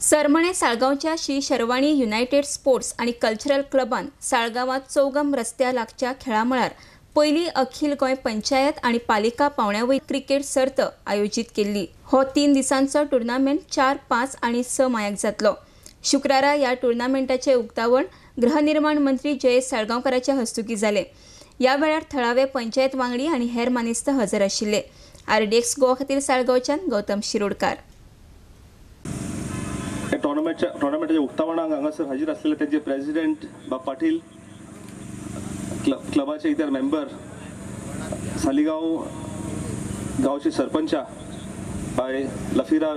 सरमणे साळगांवच्या Shri Sharvani United sports आनी cultural क्लबान साळगांवांत चौगम रस्त्या लागच्या खेळामळार पयली अखिल गोंय पंचायत आनी पालिका पावंड्या वयली क्रिकेट सर्त आयोजीत केल्ली. हो 3 दिसांचो टुर्नामेंट 4, 5 आनी 6 मायाक जातलो. शुक्रारा ह्या टुर्नामेंटाचें उक्तावण गृहनिर्माण मंत्री जयेश साळगांवकाराच्या हस्तुकीं जालें. ह्या वेळार थळावे पंचायत वांगडी आनी हेर मानेस्त हजर आशिल्ले. आरडीएक्स गोवा खातीर साळगांवच्यान गौतम शिरोडकार. टोर्नामेंटाच्या उक्तावणाक हांगासर हाजीर आसलेले तेंचे प्रेसिडेंट बाब पाटील, क्लबाचे इतर मेंबर, सालिगांव गांवचे सरपंचा बाय लफिरा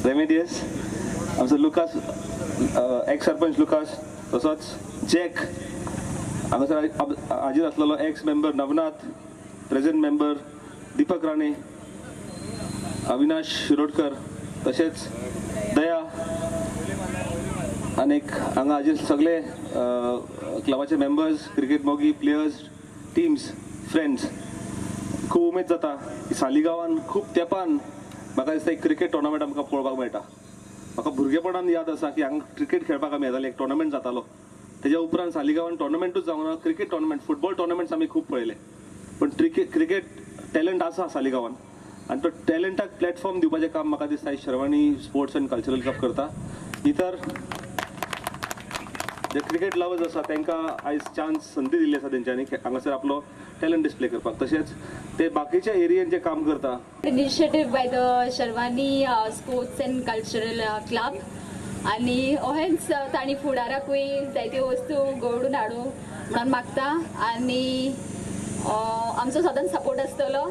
रेमेडियस, आमचो लुकास एक्स सरपंच लुकास, तसोच जॅक हांगासर हाजीर आसलेलो ex member Navnath, present member Deepak Rane, Avinash Shirodkar, तशेंच दया आनीक हांगा हाजीर सगळे क्लबाचे मेंबर्स, क्रिकेट मोगी, प्लेयर्स, टिम्स, फ्रेंड्स. खूब उमेद जाता की सालिगांवान खूब तेंपान म्हाका दिसता एक क्रिकेट टोर्नामेंट आमकां पळोवपाक मेळटा. म्हाका भुरगेपणान याद आसा की हांगा क्रिकेट खेळपाक आमी येताले, एक टोर्नामेंट जातालो. तेज्या उपरांत सालिगांवान टोर्नामेंटूच जावंक ना, क्रिकेट टोर्नामेंट, फुटबॉल टोर्नामेंट्स आमी खूब पळयले, पण क्रिकेट टॅलंट आसा सालिगांवान आनी तो टॅलंटाक प्लॅटफॉर्म दिवपाचें काम म्हाका दिसता Sharvani sports and cultural club करता. इतर जे क्रिकेट लवर्स आसा तांकां आयज चान्स संदी दिल्ली आसा तेंच्यांनी हांगासर आपलो टॅलंट डिस्प्ले करपाक, तशेंच ते बाकीच्या एरियेन जे काम करता. Initiative by the Sharvani sports and cultural club आनी अहेंच तांणी फुडाराकूय जायत्यो वस्तू घडोवन हाडूं म्हणून मागता आनी आमचो सदांच सपोर्ट आसतलो.